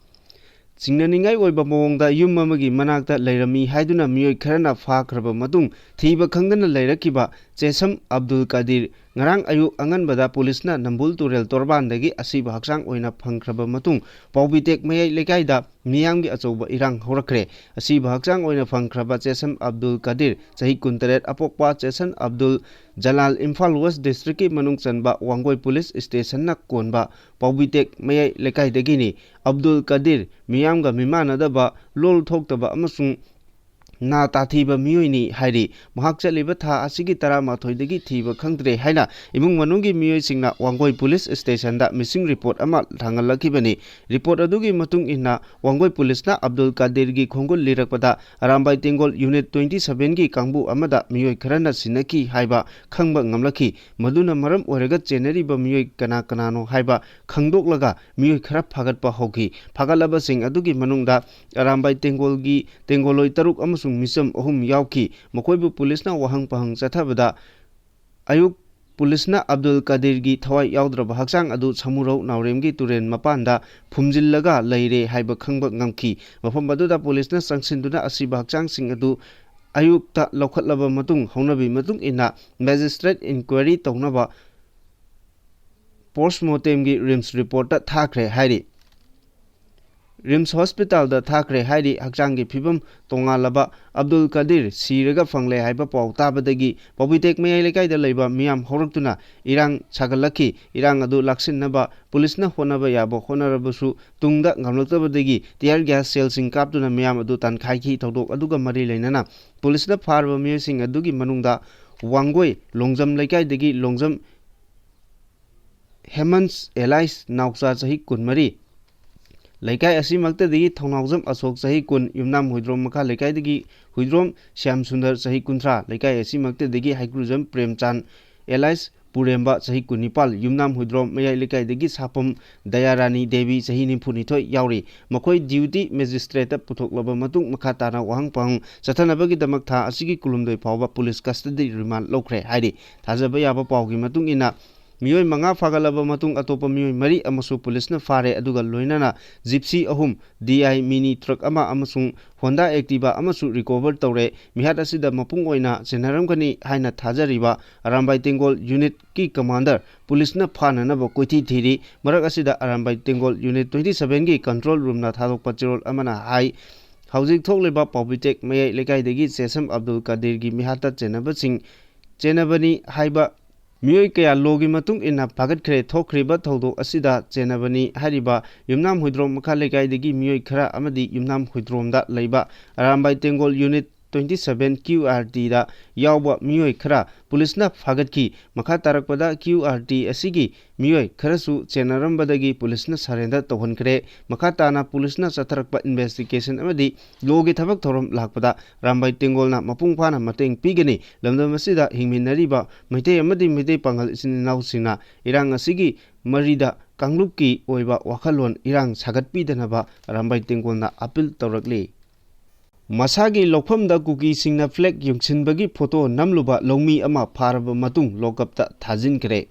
ꯆꯤꯡꯅꯅꯤꯡꯉꯥꯏ ꯑꯣꯏꯕ ꯃꯑꯣꯡꯗ ꯌꯨꯝ ꯑꯃꯒꯤ ꯃꯅꯥꯛꯇ ꯂꯩꯔꯝꯃꯤ ꯍꯥꯏꯗꯨꯅ ꯃꯤꯑꯣꯏ ꯈꯔꯅ ꯐꯥꯈ꯭ꯔꯕ ꯃꯇꯨꯡ ꯊꯤꯕ ꯈꯪꯗꯅ ꯂꯩꯔꯛꯈꯤꯕ ꯆꯦꯁꯝ ꯑꯕꯗꯨꯜ ꯀꯥꯗꯤꯔ ꯉꯔꯥꯡ ꯑꯌꯨꯛ ꯑꯉꯟꯕꯗ ꯄꯨꯂꯤꯁꯅ ꯅꯝꯕꯨꯜ ꯇꯨꯔꯦꯜ ꯇꯣꯔꯕꯥꯟꯗꯒꯤ ꯑꯁꯤꯕ ꯍꯛꯆꯥꯡ ꯑꯣꯏꯅ ꯐꯪꯈ꯭ꯔꯕ ꯃꯇꯨꯡ, ꯄꯥꯎꯕꯤꯇꯦꯛ ꯃꯌꯥꯏ ꯂꯩꯀꯥꯏꯗ ꯃꯤꯌꯥꯝꯒꯤ ꯑꯆꯧꯕ ꯏꯔꯥꯡ ꯍꯧꯔꯛꯈ꯭ꯔꯦ꯫ ꯑꯁꯤꯕ ꯍꯛꯆꯥꯡ ꯑꯣꯏꯅ ꯐꯪꯈ꯭ꯔꯕ ꯆꯦꯁꯟ ꯑꯕꯗꯨꯜ ꯀꯗꯤꯔ, ꯆꯍꯤ ꯀꯨꯟꯇꯔꯦꯠ, ꯑꯄꯣꯛꯄ ꯆꯦꯁꯟ ꯑꯕꯗꯨꯜ ꯖꯂꯥꯜ, ꯏꯝꯐꯥꯜ ꯋꯦꯁ ꯗꯤꯁꯇ꯭ꯔꯤꯛꯀꯤ ꯃꯅꯨꯡ ꯆꯟꯕ ꯋꯥꯡꯒꯣꯏ ꯄꯨꯂꯤꯁ ꯁ꯭ꯇꯦꯁꯟꯅ ꯀꯣꯟꯕ ꯄꯥꯎꯕꯤꯇꯦꯛ ꯃꯌꯥꯏ ꯂꯩꯀꯥꯏꯗꯒꯤꯅꯤ꯫ ꯑꯕꯗꯨꯜ ꯀꯗꯤꯔ ꯃꯤꯌꯥꯝꯒ ꯃꯤꯃꯥꯟꯅꯗꯕ, ꯂꯣꯜ ꯊꯣꯛꯇꯕ ꯑꯃꯁꯨꯡ ꯅꯥ ꯇꯥꯊꯤꯕ ꯃꯤꯑꯣꯏꯅꯤ ꯍꯥꯏꯔꯤ꯫ ꯃꯍꯥꯛ ꯆꯠꯂꯤꯕ ꯊꯥ ꯑꯁꯤꯒꯤ ꯇꯔꯥꯃꯥꯊꯣꯏꯗꯒꯤ ꯊꯤꯕ ꯈꯪꯗ꯭ꯔꯦ ꯍꯥꯏꯅ ꯏꯃꯨꯡ ꯃꯅꯨꯡꯒꯤ ꯃꯤꯑꯣꯏꯁꯤꯡꯅ ꯋꯥꯡꯒꯣꯏ ꯄꯨꯂꯤꯁ ꯁ꯭ꯇꯦꯁꯟꯗ ꯃꯤꯁꯤꯡ ꯔꯤꯄꯣꯔꯠ ꯑꯃ ꯊꯥꯡꯒꯠꯂꯛꯈꯤꯕꯅꯤ꯫ ꯔꯤꯄꯣꯔꯠ ꯑꯗꯨꯒꯤ ꯃꯇꯨꯡ ꯏꯟꯅ, ꯋꯥꯡꯒꯣꯏ ꯄꯨꯂꯤꯁꯅ ꯑꯕꯗꯨꯜ ꯀꯥꯗꯤꯔꯒꯤ ꯈꯣꯡꯒꯨꯜ ꯂꯤꯔꯛꯄꯗ ꯑꯔꯥꯝꯕꯥꯏ ꯇꯦꯡꯒꯣꯜ ꯌꯨꯅꯤꯠ twenty sevenꯒꯤ ꯀꯥꯡꯕꯨ ꯑꯃꯗ ꯃꯤꯑꯣꯏ ꯈꯔꯅ ꯁꯤꯟꯅꯈꯤ ꯍꯥꯏꯕ ꯈꯪꯕ ꯉꯝꯂꯛꯈꯤ꯫ ꯃꯗꯨꯅ ꯃꯔꯝ ꯑꯣꯏꯔꯒ ꯆꯦꯟꯅꯔꯤꯕ ꯃꯤꯑꯣꯏ ꯀꯅꯥ ꯀꯅꯥꯅꯣ ꯍꯥꯏꯕ ꯈꯪꯗꯣꯛꯂꯒ ꯃꯤꯑꯣꯏ ꯈꯔ ꯐꯥꯒꯠꯄ ꯍꯧꯈꯤ꯫ ꯐꯥꯒꯠꯂꯕꯁꯤꯡ ꯑꯗꯨꯒꯤ ꯃꯅꯨꯡꯗ ꯑꯔꯥꯝꯕꯥꯏ ꯇꯦꯡꯒꯣꯜꯒꯤ ꯇꯦꯡꯒꯣꯜꯂꯣꯏ ꯇꯔꯨꯛ ꯑꯃꯁꯨꯡ ꯃꯤꯆꯝ ꯑꯍꯨꯝ ꯌꯥꯎꯈꯤ꯫ ꯃꯈꯣꯏꯕꯨ ꯄꯨꯂꯤꯁꯅ ꯋꯥꯍꯪ ꯄꯥꯍꯪ ꯆꯠꯊꯕꯗ, ꯑꯌꯨꯛ ꯄꯨꯂꯤꯁꯅ ꯑꯕꯗꯨꯜ ꯀꯥꯗꯤꯔꯒꯤ ꯊꯋꯥꯏ ꯌꯥꯎꯗ꯭ꯔꯕ ꯍꯛꯆꯥꯡ ꯑꯗꯨ ꯁꯃꯨꯔꯧ ꯅꯥꯎꯔꯦꯝꯒꯤ ꯇꯨꯔꯦꯜ ꯃꯄꯥꯟꯗ ꯐꯨꯝꯖꯤꯜꯂꯒ ꯂꯩꯔꯦ ꯍꯥꯏꯕ ꯈꯪꯕ ꯉꯝꯈꯤ꯫ ꯃꯐꯝ ꯑꯗꯨꯗ ꯄꯨꯂꯤꯁꯅ ꯆꯪꯁꯤꯟꯗꯨꯅ ꯑꯁꯤꯕ ꯍꯛꯆꯥꯡꯁꯤꯡ ꯑꯗꯨ ꯑꯌꯨꯛꯇ ꯂꯧꯈꯠꯂꯕ ꯃꯇꯨꯡ, ꯍꯧꯅꯕꯤ ꯃꯇꯨꯡ ꯏꯟꯅ ꯃꯦꯖꯤꯁꯇ꯭ꯔꯦꯠ ꯏꯟꯀ꯭ꯋꯥꯏꯔꯤ ꯇꯧꯅꯕ ꯄꯣꯁꯃꯣꯔꯇꯦꯝꯒꯤ ꯔꯤꯝꯁ ꯔꯤꯄꯣꯔꯠꯇ ꯊꯥꯈ꯭ꯔꯦ ꯍꯥꯏꯔꯤ꯫ ꯔꯤꯝꯁ ꯍꯣꯁꯄꯤꯇꯥꯜꯗ ꯊꯥꯈ꯭ꯔꯦ ꯍꯥꯏꯔꯤ꯫ ꯍꯛꯆꯥꯡꯒꯤ ꯐꯤꯕꯝ ꯇꯣꯉꯥꯜꯂꯕ ꯑꯕꯗꯨꯜ ꯀꯗꯤꯔ ꯁꯤꯔꯒ ꯐꯪꯂꯦ ꯍꯥꯏꯕ ꯄꯥꯎ ꯇꯥꯕꯗꯒꯤ ꯄꯥꯎꯕꯤꯇꯦꯛ ꯃꯌꯥꯏ ꯂꯩꯀꯥꯏꯗ ꯂꯩꯕ ꯃꯤꯌꯥꯝ ꯍꯧꯔꯛꯇꯨꯅ ꯏꯔꯥꯡ ꯁꯥꯒꯠꯂꯛꯈꯤ꯫ ꯏꯔꯥꯡ ꯑꯗꯨ ꯂꯥꯛꯁꯤꯟꯅꯕ ꯄꯨꯂꯤꯁꯅ ꯍꯣꯠꯅꯕ ꯌꯥꯕ ꯍꯣꯠꯅꯔꯕꯁꯨ ꯇꯨꯡꯗ ꯉꯝꯂꯛꯇꯕꯗꯒꯤ tear gas shellꯁꯤꯡ ꯀꯥꯞꯇꯨꯅ ꯃꯤꯌꯥꯝ ꯑꯗꯨ ꯇꯥꯟꯈꯥꯏꯈꯤ꯫ ꯊꯧꯗꯣꯛ ꯑꯗꯨꯒ ꯃꯔꯤ ꯂꯩꯅꯅ ꯄꯨꯂꯤꯁꯅ ꯐꯥꯔꯕ ꯃꯤꯑꯣꯏꯁꯤꯡ ꯑꯗꯨꯒꯤ ꯃꯅꯨꯡꯗ ꯋꯥꯡꯒꯣꯏ ꯂꯣꯡꯖꯝ ꯂꯩꯀꯥꯏꯗꯒꯤ ꯂꯣꯡꯖꯝ ꯍꯦꯃꯟꯁ ꯑꯦꯂꯥꯏꯁ ꯅꯥꯎꯆꯥ, ꯆꯍꯤ ꯀꯨꯟꯃꯔꯤ, ꯂꯩꯀꯥꯏ ꯑꯁꯤꯃꯛꯇꯗꯒꯤ ꯊꯧꯅꯥꯎꯖꯝ ꯑꯁꯣꯛ, ꯆꯍꯤ ꯀꯨꯟ, ꯌꯨꯝꯅꯥꯝ ꯍꯨꯏꯗ꯭ꯔꯣꯝ ꯃꯈꯥ ꯂꯩꯀꯥꯏꯗꯒꯤ ꯍꯨꯏꯗ꯭ꯔꯣꯝ ꯁ꯭ꯌꯥꯝ ꯁꯨꯟꯗꯔ, ꯆꯍꯤ ꯀꯨꯟꯊ꯭ꯔꯥ, ꯂꯩꯀꯥꯏ ꯑꯁꯤꯃꯛꯇꯗꯒꯤ ꯍꯩꯀ꯭ꯔꯨꯖꯝ ꯄ꯭ꯔꯦꯝꯆꯥꯟ ꯑꯦꯂꯥꯏꯁ ꯄꯨꯔꯦꯝꯕ, ꯆꯍꯤ ꯀꯨꯟꯅꯤꯄꯥꯜ, ꯌꯨꯝꯅꯥꯝ ꯍꯨꯏꯗ꯭ꯔꯣꯝ ꯃꯌꯥꯏ ꯂꯩꯀꯥꯏꯗꯒꯤ ꯁꯥꯄꯝ ꯗꯌꯥꯔꯥꯅꯤ ꯗꯦꯕꯤ, ꯆꯍꯤ ꯅꯤꯐꯨꯅꯤꯊꯣꯏ ꯌꯥꯎꯔꯤ꯫ ꯃꯈꯣꯏ duty magistrateꯇ ꯄꯨꯊꯣꯛꯂꯕ ꯃꯇꯨꯡ ꯃꯈꯥ ꯇꯥꯅ ꯋꯥꯍꯪ ꯄꯥꯎꯍꯪ ꯆꯠꯊꯅꯕꯒꯤꯗꯃꯛ ꯊꯥ ꯑꯁꯤꯒꯤ ꯀꯨꯟꯍꯨꯝꯗꯣꯏ ꯐꯥꯎꯕ police custody remand ꯂꯧꯈ꯭ꯔꯦ ꯍꯥꯏꯔꯤ꯫ ꯊꯥꯖꯕ ꯌꯥꯕ ꯄꯥꯎꯒꯤ ꯃꯇꯨꯡ ꯏꯟꯅ, ꯃꯤꯑꯣꯏ ꯃꯉꯥ ꯐꯥꯒꯠꯂꯕ ꯃꯇꯨꯡ ꯑꯇꯣꯞꯄ ꯃꯤꯑꯣꯏ ꯃꯔꯤ ꯑꯃꯁꯨ ꯄꯨꯂꯤꯁꯅ ꯐꯥꯔꯦ, ꯑꯗꯨꯒ ꯂꯣꯏꯅꯅ ꯖꯤꯞꯁꯤ ꯑꯍꯨꯝ, ꯗꯤ ꯑꯥꯏ ꯃꯤꯅꯤ ꯇ꯭ꯔꯛ ꯑꯃ ꯑꯃꯁꯨꯡ ꯍꯣꯟꯗꯥ ꯑꯦꯛꯇꯤꯚꯥ ꯑꯃꯁꯨ ꯔꯤꯀꯣꯚꯔ ꯇꯧꯔꯦ꯫ ꯃꯤꯍꯥꯠ ꯑꯁꯤꯗ ꯃꯄꯨꯡ ꯑꯣꯏꯅ ꯆꯦꯟꯅꯔꯝꯒꯅꯤ ꯍꯥꯏꯅ ꯊꯥꯖꯔꯤꯕ ꯑꯔꯥꯝꯕꯥꯏ ꯇꯦꯡꯒꯣꯜ ꯌꯨꯅꯤꯠꯀꯤ ꯀꯃꯥꯟꯗꯔ ꯄꯨꯂꯤꯁꯅ ꯐꯥꯅꯅꯕ ꯀꯣꯏꯊꯤ ꯊꯤꯔꯤ꯫ ꯃꯔꯛ ꯑꯁꯤꯗ Arambai Tenggol unit twenty sevenꯒꯤ control ꯔꯨꯝꯅ ꯊꯥꯗꯣꯛꯄ ꯆꯦꯔꯣꯜ ꯑꯃꯅ ꯍꯥꯏ, ꯍꯧꯖꯤꯛ ꯊꯣꯛꯂꯤꯕ ꯄꯥꯎꯕꯤꯇꯦꯛ ꯃꯌꯥꯏ ꯂꯩꯀꯥꯏꯗꯒꯤ ꯆꯦꯁꯝ ꯑꯕꯗꯨꯜ ꯀꯥꯗꯤꯔꯒꯤ ꯃꯤꯍꯥꯠꯇ ꯆꯦꯟꯅꯕꯁꯤꯡ, ꯆꯦꯟꯅꯕꯅꯤ ꯍꯥꯏꯕ ꯃꯤꯑꯣꯏ ꯀꯌꯥ ꯂꯣꯒꯤ ꯃꯇꯨꯡ ꯏꯟꯅ ꯐꯥꯒꯠꯈ꯭ꯔꯦ꯫ ꯊꯣꯛꯈ꯭ꯔꯤꯕ ꯊꯧꯗꯣꯛ ꯑꯁꯤꯗ ꯆꯦꯟꯅꯕꯅꯤ ꯍꯥꯏꯔꯤꯕ ꯌꯨꯝꯅꯥꯝ ꯍꯨꯏꯗ꯭ꯔꯣꯝ ꯃꯈꯥ ꯂꯩꯀꯥꯏꯗꯒꯤ ꯃꯤꯑꯣꯏ ꯈꯔ ꯑꯃꯗꯤ ꯌꯨꯝꯅꯥꯝ ꯍꯨꯏꯗ꯭ꯔꯣꯝꯗ ꯂꯩꯕ Arambai Tenggol unit twenty seven Q R Tꯗ ꯌꯥꯎꯕ ꯃꯤꯑꯣꯏ ꯈꯔ ꯄꯨꯂꯤꯁꯅ ꯐꯥꯒꯠꯈꯤ꯫ ꯃꯈꯥ ꯇꯥꯔꯛꯄꯗ Q R T ꯑꯁꯤꯒꯤ ꯃꯤꯑꯣꯏ ꯈꯔꯁꯨ ꯆꯦꯟꯅꯔꯝꯕꯗꯒꯤ ꯄꯨꯂꯤꯁꯅ ꯁꯔꯦꯟꯗꯔ ꯇꯧꯍꯟꯈ꯭ꯔꯦ꯫ ꯃꯈꯥ ꯇꯥꯅ ꯄꯨꯂꯤꯁꯅ ꯆꯠꯊꯔꯛꯄ ꯏꯟꯚꯦꯁꯇꯤꯒꯦꯁꯟ ꯑꯃꯗꯤ ꯂꯣꯒꯤ ꯊꯕꯛ ꯊꯧꯔꯝ ꯂꯥꯛꯄꯗ ꯑꯔꯥꯝꯕꯥꯏ ꯇꯦꯡꯒꯣꯜꯅ ꯃꯄꯨꯡ ꯐꯥꯅ ꯃꯇꯦꯡ ꯄꯤꯒꯅꯤ꯫ ꯂꯝꯗꯝ ꯑꯁꯤꯗ ꯍꯤꯡꯃꯤꯟꯅꯔꯤꯕ ꯃꯩꯇꯩ ꯑꯃꯗꯤ ꯃꯩꯇꯩ ꯄꯥꯉꯜ ꯏꯆꯤꯟ ꯏꯅꯥꯎꯁꯤꯡꯅ ꯏꯔꯥꯡ ꯑꯁꯤꯒꯤ ꯃꯔꯤꯗ ꯀꯥꯡꯂꯨꯞꯀꯤ ꯑꯣꯏꯕ ꯋꯥꯈꯜꯂꯣꯟ ꯏꯔꯥꯡ ꯁꯥꯒꯠꯄꯤꯗꯅꯕ ꯑꯔꯥꯝꯕꯥꯏ ꯇꯦꯡꯒꯣꯜꯅ ꯑꯄꯤꯜ ꯇꯧꯔꯛꯂꯤ꯫ ꯃꯁꯥꯒꯤ ꯂꯧꯐꯝꯗ ꯀꯨꯀꯤꯁꯤꯡꯅ ꯐ꯭ꯂꯦꯒ ꯌꯨꯡꯁꯤꯟꯕꯒꯤ ꯐꯣꯇꯣ ꯅꯝꯂꯨꯕ ꯂꯧꯃꯤ ꯑꯃ ꯐꯥꯔꯕ ꯃꯇꯨꯡ ꯂꯣꯀꯞꯇ ꯊꯥꯖꯤꯟꯈ꯭ꯔꯦ꯫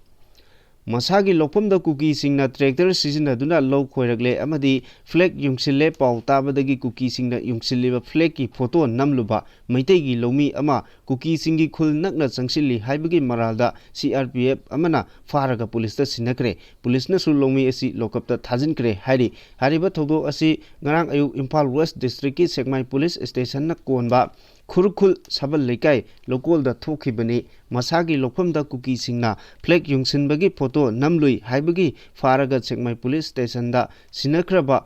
ꯃꯁꯥꯒꯤ ꯂꯧꯐꯝꯗ ꯀꯨꯀꯤꯁꯤꯡꯅ ꯇ꯭ꯔꯦꯛꯇꯔ ꯁꯤꯖꯤꯟꯅꯗꯨꯅ ꯂꯧ ꯈꯣꯏꯔꯛꯂꯦ ꯑꯃꯗꯤ ꯐ꯭ꯂꯦꯒ ꯌꯨꯡꯁꯤꯜꯂꯦ ꯄꯥꯎ ꯇꯥꯕꯗꯒꯤ ꯀꯨꯀꯤꯁꯤꯡꯅ ꯌꯨꯡꯁꯤꯜꯂꯤꯕ ꯐ꯭ꯂꯦꯒꯀꯤ ꯐꯣꯇꯣ ꯅꯝꯂꯨꯕ ꯃꯩꯇꯩꯒꯤ ꯂꯧꯃꯤ ꯑꯃ ꯀꯨꯀꯤꯁꯤꯡꯒꯤ ꯈꯨꯜ ꯅꯛꯅ ꯆꯪꯁꯤꯜꯂꯤ ꯍꯥꯏꯕꯒꯤ ꯃꯔꯥꯜꯗ C R P F ꯑꯃꯅ ꯐꯥꯔꯒ ꯄꯨꯂꯤꯁꯇ ꯁꯤꯟꯅꯈ꯭ꯔꯦ꯫ ꯄꯨꯂꯤꯁꯅꯁꯨ ꯂꯧꯃꯤ ꯑꯁꯤ ꯂꯣꯀꯞꯇ ꯊꯥꯖꯤꯟꯈ꯭ꯔꯦ ꯍꯥꯏꯔꯤ꯫ ꯍꯥꯏꯔꯤꯕ ꯊꯧꯗꯣꯛ ꯑꯁꯤ ꯉꯔꯥꯡ ꯑꯌꯨꯛ ꯏꯝꯐꯥꯜ ꯋꯦꯁ ꯗꯤꯁꯇ꯭ꯔꯤꯛꯀꯤ ꯁꯦꯛꯃꯥꯏ ꯄꯨꯂꯤꯁ ꯁ꯭ꯇꯦꯁꯟꯅ ꯀꯣꯟꯕ ꯈꯨꯔꯈꯨꯜ ꯁꯥꯕꯜ ꯂꯩꯀꯥꯏ ꯂꯧꯀꯣꯜꯗ ꯊꯣꯛꯈꯤꯕꯅꯤ꯫ ꯃꯁꯥꯒꯤ ꯂꯧꯐꯝꯗ ꯀꯨꯀꯤꯁꯤꯡꯅ ꯐ꯭ꯂꯦꯒ ꯌꯨꯡꯁꯤꯟꯕꯒꯤ ꯐꯣꯇꯣ ꯅꯝꯂꯨꯏ ꯍꯥꯏꯕꯒꯤ ꯐꯥꯔꯒ ꯁꯦꯛꯃꯥꯏ ꯄꯨꯂꯤꯁ ꯁ꯭ꯇꯦꯁꯟꯗ ꯁꯤꯟꯅꯈ꯭ꯔꯕ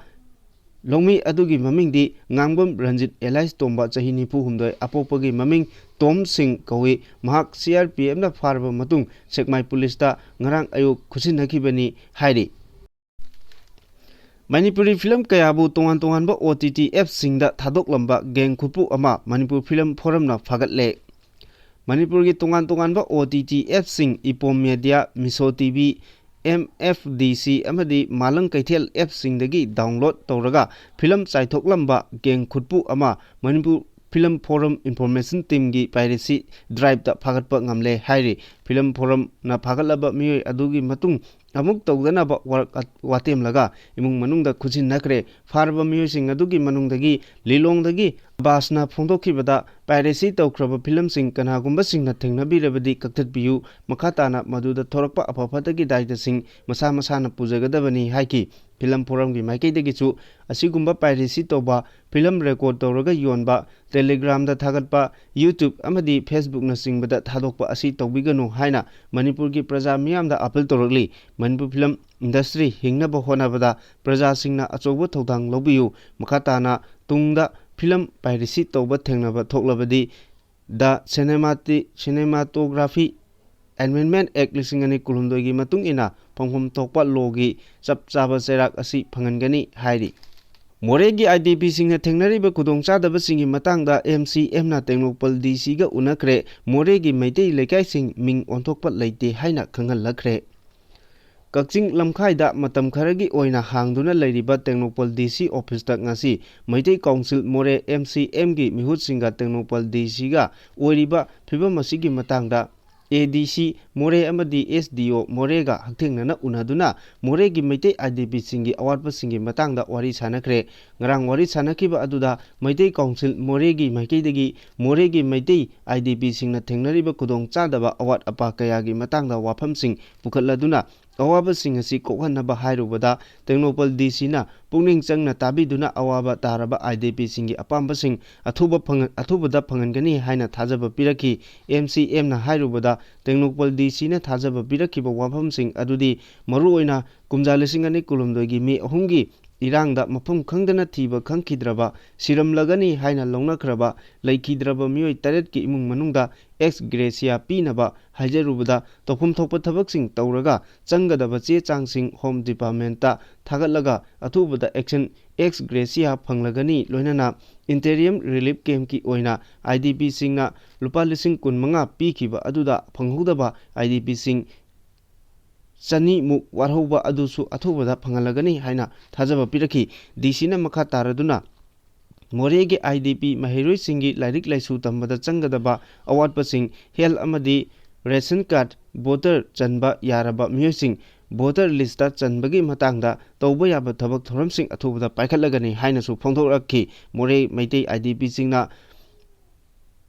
ꯂꯧꯃꯤ ꯑꯗꯨꯒꯤ ꯃꯃꯤꯡꯗꯤ ꯉꯥꯡꯕꯝ ꯔꯟꯖꯤꯠ ꯑꯦꯂꯥꯏꯁ ꯇꯣꯝꯕ, ꯆꯍꯤ ꯅꯤꯐꯨ ꯍꯨꯝꯗꯣꯏ, ꯑꯄꯣꯛꯄꯒꯤ ꯃꯃꯤꯡ ꯇꯣꯝ ꯁꯤꯡ ꯀꯧꯏ꯫ ꯃꯍꯥꯛ C R P Fꯅ ꯐꯥꯔꯕ ꯃꯇꯨꯡ ꯁꯦꯛꯃꯥꯏ ꯄꯨꯂꯤꯁꯇ ꯉꯔꯥꯡ ꯑꯌꯨꯛ ꯈꯨꯠꯁꯤꯟꯅꯈꯤꯕꯅꯤ ꯍꯥꯏꯔꯤ꯫ ꯃꯅꯤꯄꯨꯔꯤ ꯐꯤꯂꯝ ꯀꯌꯥꯕꯨ ꯇꯣꯉꯥꯟ ꯇꯣꯉꯥꯟꯕ O T T appꯁꯤꯡꯗ ꯊꯥꯗꯣꯛꯂꯝꯕ ꯒꯦꯡ ꯈꯨꯠꯄꯨ ꯑꯃ ꯃꯅꯤꯄꯨꯔ ꯐꯤꯂꯝ ꯐꯣꯔꯝꯅ ꯐꯥꯒꯠꯂꯦ꯫ ꯃꯅꯤꯄꯨꯔꯒꯤ ꯇꯣꯉꯥꯟ ꯇꯣꯉꯥꯟꯕ O T T appꯁꯤꯡ ꯏꯄꯣꯝ ꯃꯦꯗꯤꯌꯥ, ꯃꯤꯁꯣ T V, M F D C ꯑꯃꯗꯤ ꯃꯥꯂꯪ ꯀꯩꯊꯦꯜ appꯁꯤꯡꯗꯒꯤ download ꯇꯧꯔꯒ ꯐꯤꯂꯝ ꯆꯥꯏꯊꯣꯛꯂꯝꯕ ꯒꯦꯡ ꯈꯨꯠꯄꯨ ꯑꯃ Manipur Film Forum Information Teamꯒꯤ piracy driveꯇ ꯐꯥꯒꯠꯄ ꯉꯝꯂꯦ ꯍꯥꯏꯔꯤ꯫ Film Forumꯅ ꯐꯥꯒꯠꯂꯕ ꯃꯤꯑꯣꯏ ꯑꯗꯨꯒꯤ ꯃꯇꯨꯡ ꯑꯃꯨꯛ ꯇꯧꯗꯅꯕ ꯋꯥꯔꯛ ꯋꯥꯇꯦꯝꯂꯒ ꯏꯃꯨꯡ ꯃꯅꯨꯡꯗ ꯈꯨꯠꯁꯤꯟꯅꯈ꯭ꯔꯦ꯫ ꯐꯥꯔꯕ ꯃꯤꯑꯣꯏꯁꯤꯡ ꯑꯗꯨꯒꯤ ꯃꯅꯨꯡꯗꯒꯤ ꯂꯤꯂꯣꯡꯗꯒꯤ ꯑꯕꯥꯁꯅ ꯐꯣꯡꯗꯣꯛꯈꯤꯕꯗ, piracy ꯇꯧꯈ꯭ꯔꯕ filmꯁꯤꯡ ꯀꯅꯥꯒꯨꯝꯕꯁꯤꯡꯅ ꯊꯦꯡꯅꯕꯤꯔꯕꯗꯤ ꯀꯛꯊꯠꯄꯤꯌꯨ꯫ ꯃꯈꯥ ꯇꯥꯅ ꯃꯗꯨꯗ ꯊꯣꯔꯛꯄ ꯑꯐ ꯐꯠꯇꯒꯤ ꯗꯥꯏꯇꯁꯤꯡ ꯃꯁꯥ ꯃꯁꯥꯅ ꯄꯨꯖꯒꯗꯕꯅꯤ ꯍꯥꯏꯈꯤ꯫ Film Forumꯒꯤ ꯃꯥꯏꯀꯩꯗꯒꯤꯁꯨ ꯑꯁꯤꯒꯨꯝꯕ piracy ꯇꯧꯕ, film record ꯇꯧꯔꯒ ꯌꯣꯟꯕ, Telegramꯗ ꯊꯥꯒꯠꯄ, YouTube ꯑꯃꯗꯤ Facebookꯅꯆꯤꯡꯕꯗ ꯊꯥꯗꯣꯛꯄ ꯑꯁꯤ ꯇꯧꯕꯤꯒꯅꯨ ꯍꯥꯏꯅ ꯃꯅꯤꯄꯨꯔꯒꯤ ꯄ꯭ꯔꯖꯥ ꯃꯤꯌꯥꯝꯗ appeal ꯇꯧꯔꯛꯂꯤ꯫ ꯃꯅꯤꯄꯨꯔ film industry ꯍꯤꯡꯅꯕ ꯍꯣꯠꯅꯕꯗ ꯄ꯭ꯔꯖꯥꯁꯤꯡꯅ ꯑꯆꯧꯕ ꯊꯧꯗꯥꯡ ꯂꯧꯕꯤꯌꯨ꯫ ꯃꯈꯥ ꯇꯥꯅ ꯇꯨꯡꯗ film piracy ꯇꯧꯕ ꯊꯦꯡꯅꯕ ꯊꯣꯛꯂꯕꯗꯤ The Cinemati-, Cinematography Amendment Act ꯂꯤꯁꯤꯡ ꯑꯅꯤ ꯀꯨꯟꯍꯨꯝꯗꯣꯏꯒꯤ ꯃꯇꯨꯡ ꯏꯟꯅ ꯐꯪꯐꯝ ꯊꯣꯛꯄ lawꯒꯤ ꯆꯞ ꯆꯥꯕ ꯆꯩꯔꯥꯛ ꯑꯁꯤ ꯐꯪꯍꯟꯒꯅꯤ ꯍꯥꯏꯔꯤ꯫ ꯃꯣꯔꯦꯒꯤ IDPꯁꯤꯡꯅ ꯊꯦꯡꯅꯔꯤꯕ ꯈꯨꯗꯣꯡꯆꯥꯗꯕꯁꯤꯡꯒꯤ ꯃꯇꯥꯡꯗ MCMꯅ ꯇꯦꯡꯅꯧꯄꯜ DCꯒ ꯎꯅꯈ꯭ꯔꯦ꯫ ꯃꯣꯔꯦꯒꯤ ꯃꯩꯇꯩ ꯂꯩꯀꯥꯏꯁꯤꯡ ꯃꯤꯡ ꯑꯣꯟꯊꯣꯛꯄ ꯂꯩꯇꯦ ꯍꯥꯏꯅ ꯈꯪꯍꯜꯂꯛꯈ꯭ꯔꯦ꯫ ꯀꯛꯆꯤꯡ ꯂꯝꯈꯥꯏꯗ ꯃꯇꯝ ꯈꯔꯒꯤ ꯑꯣꯏꯅ ꯍꯥꯡꯗꯨꯅ ꯂꯩꯔꯤꯕ ꯇꯦꯡꯅꯧꯄꯜ DC officeꯇ ꯉꯁꯤ ꯃꯩꯇꯩ Council ꯃꯣꯔꯦ, MCMꯒꯤ ꯃꯤꯍꯨꯠꯁꯤꯡꯒ ꯇꯦꯡꯅꯧꯄꯜ DCꯒ ꯑꯣꯏꯔꯤꯕ ꯐꯤꯕꯝ ꯑꯁꯤꯒꯤ ꯃꯇꯥꯡꯗ ADC ꯃꯣꯔꯦ ꯑꯃꯗꯤ SDO ꯃꯣꯔꯦꯒ ꯍꯛꯊꯦꯡꯅꯅ ꯎꯅꯗꯨꯅ ꯃꯣꯔꯦꯒꯤ ꯃꯩꯇꯩ IDPꯁꯤꯡꯒꯤ ꯑꯋꯥꯠꯄꯁꯤꯡꯒꯤ ꯃꯇꯥꯡꯗ ꯋꯥꯔꯤ ꯁꯥꯅꯈ꯭ꯔꯦ꯫ ꯉꯔꯥꯡ ꯋꯥꯔꯤ ꯁꯥꯅꯈꯤꯕ ꯑꯗꯨꯗ ꯃꯩꯇꯩ Council ꯃꯣꯔꯦꯒꯤ ꯃꯥꯏꯀꯩꯗꯒꯤ ꯃꯣꯔꯦꯒꯤ ꯃꯩꯇꯩ IDPꯁꯤꯡꯅ ꯊꯦꯡꯅꯔꯤꯕ ꯈꯨꯗꯣꯡꯆꯥꯗꯕ ꯑꯋꯥꯠ ꯑꯄꯥ ꯀꯌꯥꯒꯤ ꯃꯇꯥꯡꯗ ꯋꯥꯐꯝꯁꯤꯡ ꯄꯨꯈꯠꯂꯗꯨꯅ ꯑꯋꯥꯕꯁꯤꯡ ꯑꯁꯤ ꯀꯣꯛꯍꯟꯅꯕ ꯍꯥꯏꯔꯨꯕꯗ, ꯇꯦꯡꯅꯧꯄꯜ DCꯅ ꯄꯨꯛꯅꯤꯡ ꯆꯪꯅ ꯇꯥꯕꯤꯗꯨꯅ ꯑꯋꯥꯕ ꯇꯥꯔꯕ IDPꯁꯤꯡꯒꯤ ꯑꯄꯥꯝꯕꯁꯤꯡ ꯑꯊꯨꯕ ꯐꯪꯍꯟ-, ꯑꯊꯨꯕꯗ ꯐꯪꯍꯟꯒꯅꯤ ꯍꯥꯏꯅ ꯊꯥꯖꯕ ꯄꯤꯔꯛꯈꯤ꯫ MCMꯅ ꯍꯥꯏꯔꯨꯕꯗ, ꯇꯦꯡꯅꯧꯄꯜ DCꯅ ꯊꯥꯖꯕ ꯄꯤꯔꯛꯈꯤꯕ ꯋꯥꯐꯝꯁꯤꯡ ꯑꯗꯨꯗꯤ ꯃꯔꯨꯑꯣꯏꯅ ꯀꯨꯝꯖꯥ ꯂꯤꯁꯤꯡ ꯑꯅꯤ ꯀꯨꯟꯍꯨꯝꯗꯣꯏꯒꯤ May ꯑꯍꯨꯝꯒꯤ ꯏꯔꯥꯡꯗ ꯃꯐꯝ ꯈꯪꯗꯅ ꯊꯤꯕ ꯈꯪꯈꯤꯗ꯭ꯔꯕ, ꯁꯤꯔꯝꯂꯒꯅꯤ ꯍꯥꯏꯅ ꯂꯧꯅꯈ꯭ꯔꯕ, ꯂꯩꯈꯤꯗ꯭ꯔꯕ ꯃꯤꯑꯣꯏ ꯇꯔꯦꯠꯀꯤ ꯏꯃꯨꯡ ꯃꯅꯨꯡꯗ ex gratia ꯄꯤꯅꯕ ꯍꯥꯏꯖꯔꯨꯕꯗ, ꯇꯧꯐꯝ ꯊꯣꯛꯄ ꯊꯕꯛꯁꯤꯡ ꯇꯧꯔꯒ ꯆꯪꯒꯗꯕ ꯆꯦ ꯆꯥꯡꯁꯤꯡ Home Departmentꯇ ꯊꯥꯒꯠꯂꯒ ꯑꯊꯨꯕꯗ action ex gratia ꯐꯪꯂꯒꯅꯤ꯫ ꯂꯣꯏꯅꯅ interim relief campꯀꯤ ꯑꯣꯏꯅ IDPꯁꯤꯡꯅ ꯂꯨꯄꯥ ꯂꯤꯁꯤꯡ ꯀꯨꯟꯃꯉꯥ ꯄꯤꯈꯤꯕ ꯑꯗꯨꯗ ꯐꯪꯍꯧꯗꯕ IDPꯁꯤꯡ ꯆꯅꯤꯃꯨꯛ ꯋꯥꯠꯍꯧꯕ ꯑꯗꯨꯁꯨ ꯑꯊꯨꯕꯗ ꯐꯪꯍꯜꯂꯒꯅꯤ ꯍꯥꯏꯅ ꯊꯥꯖꯕ ꯄꯤꯔꯛꯈꯤ꯫ DCꯅ ꯃꯈꯥ ꯇꯥꯔꯗꯨꯅ ꯃꯣꯔꯦꯒꯤ ꯑꯥꯏ ꯗꯤ ꯄꯤ ꯃꯍꯩꯔꯣꯏꯁꯤꯡꯒꯤ ꯂꯥꯏꯔꯤꯛ ꯂꯥꯏꯁꯨ ꯇꯝꯕꯗ ꯆꯪꯒꯗꯕ ꯑꯋꯥꯠꯄꯁꯤꯡ, ꯍꯦꯜꯊ ꯑꯃꯗꯤ ꯔꯦꯁꯟ ꯀꯥꯔꯗ, ꯚꯣꯇꯔ ꯆꯟꯕ ꯌꯥꯔꯕ ꯃꯤꯑꯣꯏꯁꯤꯡ ꯚꯣꯇꯔ ꯂꯤꯁꯇ ꯆꯟꯕꯒꯤ ꯃꯇꯥꯡꯗ ꯇꯧꯕ ꯌꯥꯕ ꯊꯕꯛ ꯊꯧꯔꯝꯁꯤꯡ ꯑꯊꯨꯕꯗ ꯄꯥꯏꯈꯠꯂꯒꯅꯤ ꯍꯥꯏꯅꯁꯨ ꯐꯣꯡꯗꯣꯔꯛꯈꯤ꯫ ꯃꯣꯔꯦ ꯃꯩꯇꯩ ꯑꯥꯏ ꯗꯤ ꯄꯤꯁꯤꯡꯅ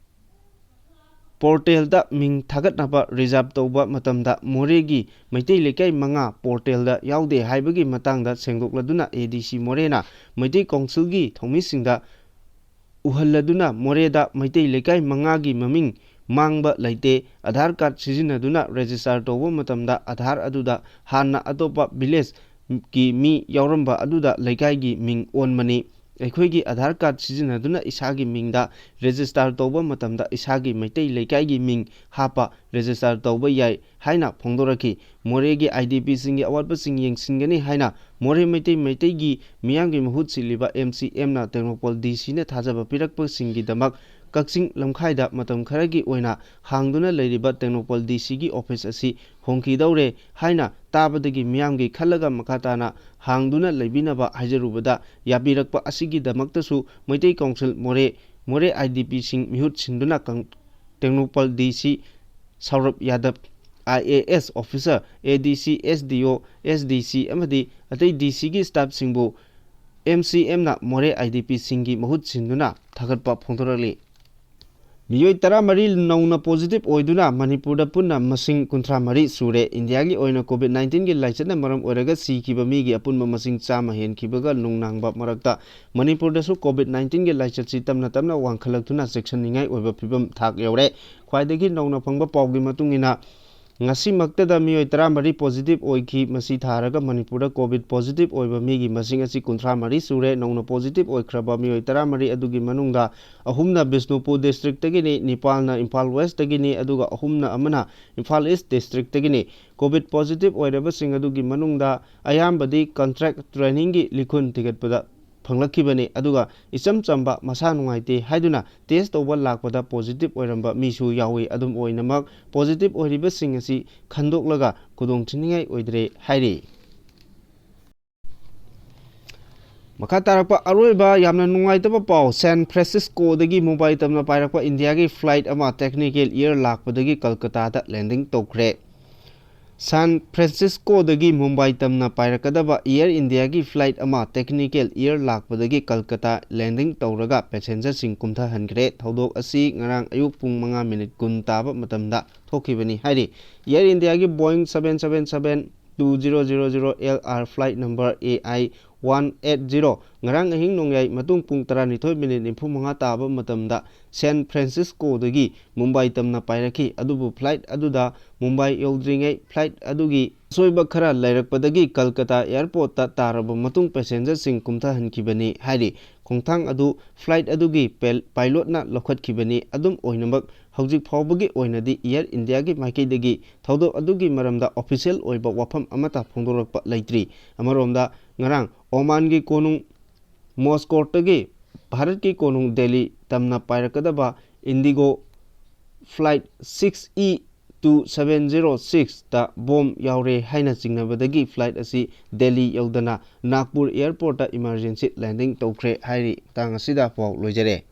ꯄꯣꯔꯇꯦꯜꯗ ꯃꯤꯡ ꯊꯥꯒꯠꯅꯕ ꯔꯤꯖꯥꯕ ꯇꯧꯕ ꯃꯇꯝꯗ ꯃꯣꯔꯦꯒꯤ ꯃꯩꯇꯩ ꯂꯩꯀꯥꯏ ꯃꯉꯥ ꯄꯣꯔꯇꯦꯜꯗ ꯌꯥꯎꯗꯦ ꯍꯥꯏꯕꯒꯤ ꯃꯇꯥꯡꯗ ꯁꯦꯡꯗꯣꯛꯂꯗꯨꯅ ꯑꯦ ꯗꯤ ꯁꯤ ꯃꯣꯔꯦꯅ ꯃꯩꯇꯩ ꯀꯥꯎꯟꯁꯤꯜꯒꯤ ꯊꯧꯃꯤꯁꯤꯡꯗ ꯎꯍꯜꯂꯗꯨꯅ ꯃꯣꯔꯦꯗ ꯃꯩꯇꯩ ꯂꯩꯀꯥꯏ ꯃꯉꯥꯒꯤ ꯃꯃꯤꯡ ꯃꯥꯡꯕ ꯂꯩꯇꯦ꯫ ꯑꯙꯥꯔ ꯀꯥꯔꯗ ꯁꯤꯖꯤꯟꯅꯗꯨꯅ ꯔꯦꯖꯤꯁꯇꯥꯔ ꯇꯧꯕ ꯃꯇꯝꯗ ꯑꯙꯥꯔ ꯑꯗꯨꯗ ꯍꯥꯟꯅ ꯑꯇꯣꯞꯄ ꯚꯤꯂꯦꯖꯀꯤ ꯃꯤ ꯌꯥꯎꯔꯝꯕ ꯑꯗꯨꯗ ꯂꯩꯀꯥꯏꯒꯤ ꯃꯤꯡ ꯑꯣꯟꯕꯅꯤ꯫ ꯑꯩꯈꯣꯏꯒꯤ ꯑꯙꯥꯔ ꯀꯥꯔꯗ ꯁꯤꯖꯤꯟꯅꯗꯨꯅ ꯏꯁꯥꯒꯤ ꯃꯤꯡꯗ ꯔꯦꯖꯤꯁꯇꯥꯔ ꯇꯧꯕ ꯃꯇꯝꯗ ꯏꯁꯥꯒꯤ ꯃꯩꯇꯩ ꯂꯩꯀꯥꯏꯒꯤ ꯃꯤꯡ ꯍꯥꯞꯄ ꯔꯦꯖꯤꯁꯇꯥꯔ ꯇꯧꯕ ꯌꯥꯏ ꯍꯥꯏꯅ ꯐꯣꯡꯗꯣꯔꯛꯈꯤ꯫ ꯃꯣꯔꯦꯒꯤ ꯑꯥꯏ ꯗꯤ ꯄꯤꯁꯤꯡꯒꯤ ꯑꯋꯥꯠꯄꯁꯤꯡ ꯌꯦꯡꯁꯤꯟꯒꯅꯤ ꯍꯥꯏꯅ ꯃꯣꯔꯦ ꯃꯩꯇꯩ ꯃꯩꯇꯩꯒꯤ ꯃꯤꯌꯥꯝꯒꯤ ꯃꯍꯨꯠ ꯁꯤꯜꯂꯤꯕ ꯑꯦꯝ ꯁꯤ ꯑꯦꯝꯅ ꯇꯦꯡꯅꯧꯄꯜ ꯗꯤ ꯁꯤꯅ ꯊꯥꯖꯕ ꯄꯤꯔꯛꯄꯁꯤꯡꯒꯤꯗꯃꯛ ꯀꯛꯆꯤꯡ ꯂꯝꯈꯥꯏꯗ ꯃꯇꯝ ꯈꯔꯒꯤ ꯑꯣꯏꯅ ꯍꯥꯡꯗꯨꯅ ꯂꯩꯔꯤꯕ ꯇꯦꯡꯅꯧꯄꯜ ꯗꯤ ꯁꯤꯒꯤ ꯑꯣꯐꯤꯁ ꯑꯁꯤ ꯍꯣꯡꯈꯤꯗꯧꯔꯦ ꯍꯥꯏꯅ ꯇꯥꯕꯗꯒꯤ ꯃꯤꯌꯥꯝꯒꯤ ꯈꯜꯂꯒ ꯃꯈꯥ ꯇꯥꯅ ꯍꯥꯡꯗꯨꯅ ꯂꯩꯕꯤꯅꯕ ꯍꯥꯏꯖꯔꯨꯕꯗ ꯌꯥꯕꯤꯔꯛꯄ ꯑꯁꯤꯒꯤꯗꯃꯛꯇꯁꯨ ꯃꯩꯇꯩ ꯀꯥꯎꯟꯁꯤꯜ ꯃꯣꯔꯦ, ꯃꯣꯔꯦ ꯑꯥꯏ ꯗꯤ ꯄꯤꯁꯤꯡ ꯃꯤꯍꯨꯠ ꯁꯤꯟꯗꯨꯅ ꯀꯪ-, ꯇꯦꯡꯅꯧꯄꯜ ꯗꯤ ꯁꯤ ꯁꯧꯔꯚ ꯌꯥꯗꯕ, ꯑꯥꯏ ꯑꯦ ꯑꯦꯁ ꯑꯣꯐꯤꯁꯥꯔ, ꯑꯦ ꯗꯤ ꯁꯤ, ꯑꯦꯁ ꯗꯤ ꯑꯣ, ꯑꯦꯁ ꯗꯤ ꯁꯤ ꯑꯃꯗꯤ ꯑꯇꯩ ꯗꯤ ꯁꯤꯒꯤ ꯁ꯭ꯇꯥꯐꯁꯤꯡꯕꯨ ꯑꯦꯝ ꯁꯤ ꯑꯦꯝꯅ ꯃꯣꯔꯦ ꯑꯥꯏ ꯗꯤ ꯄꯤꯁꯤꯡꯒꯤ ꯃꯍꯨꯠ ꯁꯤꯟꯗꯨꯅ ꯊꯥꯒꯠꯄ ꯐꯣꯡꯗꯣꯔꯛꯂꯤ꯫ ꯃꯤꯑꯣꯏ ꯇꯔꯥꯃꯔꯤ ꯅꯧꯅ ꯄꯣꯖꯤꯇꯤꯚ ꯑꯣꯏꯗꯨꯅ ꯃꯅꯤꯄꯨꯔꯗ ꯄꯨꯟꯅ ꯃꯁꯤꯡ ꯀꯨꯟꯊ꯭ꯔꯥ ꯃꯔꯤ ꯁꯨꯔꯦ꯫ ꯏꯟꯗꯤꯌꯥꯒꯤ ꯑꯣꯏꯅ ꯀꯣꯚꯤꯗ ꯅꯥꯏꯟꯇꯤꯟꯒꯤ ꯂꯥꯏꯆꯠꯅ ꯃꯔꯝ ꯑꯣꯏꯔꯒ ꯁꯤꯈꯤꯕ ꯃꯤꯒꯤ ꯑꯄꯨꯟꯕ ꯃꯁꯤꯡ ꯆꯥꯝꯃ ꯍꯦꯟꯈꯤꯕꯒ ꯅꯨꯡꯅꯥꯡꯕ ꯃꯔꯛꯇ ꯃꯅꯤꯄꯨꯔꯗꯁꯨ ꯀꯣꯚꯤꯗ ꯅꯥꯏꯟꯇꯤꯟꯒꯤ ꯂꯥꯏꯆꯠꯁꯤ ꯇꯞꯅ ꯇꯞꯅ ꯋꯥꯡꯈꯠꯂꯛꯇꯨꯅ ꯆꯦꯛꯁꯤꯟꯅꯤꯡꯉꯥꯏ ꯑꯣꯏꯕ ꯐꯤꯕꯝ ꯊꯥꯛ ꯌꯧꯔꯦ꯫ ꯈ꯭ꯋꯥꯏꯗꯒꯤ ꯅꯧꯅ ꯐꯪꯕ ꯄꯥꯎꯒꯤ ꯃꯇꯨꯡ ꯏꯟꯅ, ꯉꯁꯤꯃꯛꯇꯗ ꯃꯤꯑꯣꯏ ꯇꯔꯥꯃꯔꯤ ꯄꯣꯖꯤꯇꯤꯚ ꯑꯣꯏꯈꯤ꯫ ꯃꯁꯤ ꯊꯥꯔꯒ ꯃꯅꯤꯄꯨꯔꯗ ꯀꯣꯚꯤꯗ ꯄꯣꯖꯤꯇꯤꯚ ꯑꯣꯏꯕ ꯃꯤꯒꯤ ꯃꯁꯤꯡ ꯑꯁꯤ ꯀꯨꯟꯊ꯭ꯔꯥ ꯃꯔꯤ ꯁꯨꯔꯦ꯫ ꯅꯧꯅ ꯄꯣꯖꯤꯇꯤꯚ ꯑꯣꯏꯈ꯭ꯔꯕ ꯃꯤꯑꯣꯏ ꯇꯔꯥꯃꯔꯤ ꯑꯗꯨꯒꯤ ꯃꯅꯨꯡꯗ ꯑꯍꯨꯝꯅ ꯕꯤꯁꯅꯨꯄꯨꯔ ꯗꯤꯁꯇ꯭ꯔꯤꯛꯇꯒꯤꯅꯤ, ꯅꯤꯄꯥꯜꯅ ꯏꯝꯐꯥꯜ ꯋꯦꯁꯇꯒꯤꯅꯤ, ꯑꯗꯨꯒ ꯑꯍꯨꯝꯅ ꯑꯃꯅ ꯏꯝꯐꯥꯜ ꯏꯁ ꯗꯤꯁꯇ꯭ꯔꯤꯛꯇꯒꯤꯅꯤ꯫ ꯀꯣꯚꯤꯗ ꯄꯣꯖꯤꯇꯤꯚ ꯑꯣꯏꯔꯕꯁꯤꯡ ꯑꯗꯨꯒꯤ ꯃꯅꯨꯡꯗ ꯑꯌꯥꯝꯕꯗꯤ ꯀꯟꯇ꯭ꯔꯦꯛ ꯇ꯭ꯔꯦꯅꯤꯡꯒꯤ ꯂꯤꯈꯨꯟ ꯊꯤꯒꯠꯄꯗ ꯐꯪꯂꯛꯈꯤꯕꯅꯤ꯫ ꯑꯗꯨꯒ ꯏꯆꯝ ꯆꯝꯕ ꯃꯁꯥ ꯅꯨꯡꯉꯥꯏꯇꯦ ꯍꯥꯏꯗꯨꯅ ꯇꯦꯁ ꯇꯧꯕ ꯂꯥꯛꯄꯗ ꯄꯣꯖꯤꯇꯤꯚ ꯑꯣꯏꯔꯝꯕ ꯃꯤꯁꯨ ꯌꯥꯎꯏ꯫ ꯑꯗꯨꯝ ꯑꯣꯏꯅꯃꯛ, ꯄꯣꯖꯤꯇꯤꯚ ꯑꯣꯏꯔꯤꯕꯁꯤꯡ ꯑꯁꯤ ꯈꯟꯗꯣꯛꯂꯒ ꯈꯨꯗꯣꯡꯊꯤꯅꯤꯡꯉꯥꯏ ꯑꯣꯏꯗ꯭ꯔꯦ ꯍꯥꯏꯔꯤ꯫ ꯃꯈꯥ ꯇꯥꯔꯛꯄ ꯑꯔꯣꯏꯕ ꯌꯥꯝꯅ ꯅꯨꯡꯉꯥꯏꯇꯕ ꯄꯥꯎ, ꯁꯥꯟ ꯐ꯭ꯔꯥꯟꯁꯤꯁꯀꯣꯗꯒꯤ ꯃꯨꯝꯕꯥꯏ ꯇꯝꯅ ꯄꯥꯏꯔꯛꯄ ꯏꯟꯗꯤꯌꯥꯒꯤ ꯐ꯭ꯂꯥꯏꯠ ꯑꯃ ꯇꯦꯛꯅꯤꯀꯦꯜ ꯏꯌꯔ ꯂꯥꯛꯄꯗꯒꯤ ꯀꯜꯀꯇꯥꯗ ꯂꯦꯟꯗꯤꯡ ꯇꯧꯈ꯭ꯔꯦ꯫ ꯁꯥꯟ ꯐ꯭ꯔꯥꯟꯁꯤꯁꯀꯣꯗꯒꯤ ꯃꯨꯝꯕꯥꯏ ꯇꯝꯅ ꯄꯥꯏꯔꯛꯀꯗꯕ ꯏꯌꯔ ꯏꯟꯗꯤꯌꯥꯒꯤ ꯐ꯭ꯂꯥꯏꯠ ꯑꯃ ꯇꯦꯛꯅꯤꯀꯦꯜ ꯏꯌꯔ ꯂꯥꯛꯄꯗꯒꯤ ꯀꯜꯀꯇꯥ ꯂꯦꯟꯗꯤꯡ ꯇꯧꯔꯒ ꯄꯦꯁꯦꯟꯖꯔꯁꯤꯡ ꯀꯨꯝꯊꯍꯟꯈ꯭ꯔꯦ꯫ ꯊꯧꯗꯣꯛ ꯑꯁꯤ ꯉꯔꯥꯡ ꯑꯌꯨꯛ ꯄꯨꯡ ꯃꯉꯥ ꯃꯤꯅꯤꯠ ꯀꯨꯟ ꯇꯥꯕ ꯃꯇꯝꯗ ꯊꯣꯛꯈꯤꯕꯅꯤ ꯍꯥꯏꯔꯤ꯫ ꯏꯌꯔ ꯏꯟꯗꯤꯌꯥꯒꯤ Boeing seven seven seven two zero zero zero L R flight number A I one eight zero ꯉꯔꯥꯡ ꯑꯍꯤꯡ ꯅꯣꯡꯌꯥꯏ ꯃꯇꯨꯡ ꯄꯨꯡ ꯇꯔꯥꯅꯤꯊꯣꯏ ꯃꯤꯅꯤꯠ ꯅꯤꯐꯨ ꯃꯉꯥ ꯇꯥꯕ ꯃꯇꯝꯗ ꯁꯥꯟ ꯐ꯭ꯔꯥꯟꯁꯤꯁꯀꯣꯗꯒꯤ ꯃꯨꯝꯕꯥꯏ ꯇꯝꯅ ꯄꯥꯏꯔꯛꯈꯤ꯫ ꯑꯗꯨꯕꯨ ꯐ꯭ꯂꯥꯏꯠ ꯑꯗꯨꯗ ꯃꯨꯝꯕꯥꯏ ꯌꯧꯗ꯭ꯔꯤꯉꯩ ꯐ꯭ꯂꯥꯏꯠ ꯑꯗꯨꯒꯤ ꯑꯁꯣꯏꯕ ꯈꯔ ꯂꯩꯔꯛꯄꯗꯒꯤ ꯀꯜꯀꯇꯥ ꯑꯦꯌꯔꯄꯣꯔꯠꯇ ꯇꯥꯔꯕ ꯃꯇꯨꯡ ꯄꯦꯁꯦꯟꯖꯔꯁꯤꯡ ꯀꯨꯝꯊꯍꯟꯈꯤꯕꯅꯤ ꯍꯥꯏꯔꯤ꯫ ꯈꯣꯡꯊꯥꯡ ꯑꯗꯨ ꯐ꯭ꯂꯥꯏꯠ ꯑꯗꯨꯒꯤ ꯄꯦꯜ-, ꯄꯥꯏꯂꯣꯠꯅ ꯂꯧꯈꯠꯈꯤꯕꯅꯤ꯫ ꯑꯗꯨꯝ ꯑꯣꯏꯅꯃꯛ, ꯍꯧꯖꯤꯛ ꯐꯥꯎꯕꯒꯤ ꯑꯣꯏꯅꯗꯤ ꯏꯌꯔ ꯏꯟꯗꯤꯌꯥꯒꯤ ꯃꯥꯏꯀꯩꯗꯒꯤ ꯊꯧꯗꯣꯛ ꯑꯗꯨꯒꯤ ꯃꯔꯝꯗ ꯑꯣꯐꯤꯁꯤꯌꯦꯜ ꯑꯣꯏꯕ ꯋꯥꯐꯝ ꯑꯃꯠꯇ ꯐꯣꯡꯗꯣꯔꯛꯄ ꯂꯩꯇ꯭ꯔꯤ꯫ ꯑꯃꯔꯣꯝꯗ, ꯉꯔꯥꯡ ꯑꯣꯃꯥꯟꯒꯤ ꯀꯣꯅꯨꯡ ꯃꯣꯁꯀꯣꯠꯇꯒꯤ ꯚꯥꯔꯠꯀꯤ ꯀꯣꯅꯨꯡ ꯗꯦꯜꯂꯤ ꯇꯝꯅ ꯄꯥꯏꯔꯛꯀꯗꯕ Indigo flight six E two seven zero six ꯇ ꯕꯣꯝ ꯌꯥꯎꯔꯦ ꯍꯥꯏꯅ ꯆꯤꯡꯅꯕꯗꯒꯤ ꯐ꯭ꯂꯥꯏꯠ ꯑꯁꯤ ꯗꯦꯜꯂꯤ ꯌꯧꯗꯅ ꯅꯥꯒꯄꯨꯔ ꯑꯦꯌꯔꯄꯣꯔꯠꯇ ꯏꯃꯥꯔꯖꯦꯟꯁꯤ ꯂꯦꯟꯗꯤꯡ ꯇꯧꯈ꯭ꯔꯦ ꯍꯥꯏꯔꯤ꯫ ꯃꯇꯥꯡ ꯑꯁꯤꯗ ꯄꯥꯎ ꯂꯣꯏꯖꯔꯦ꯫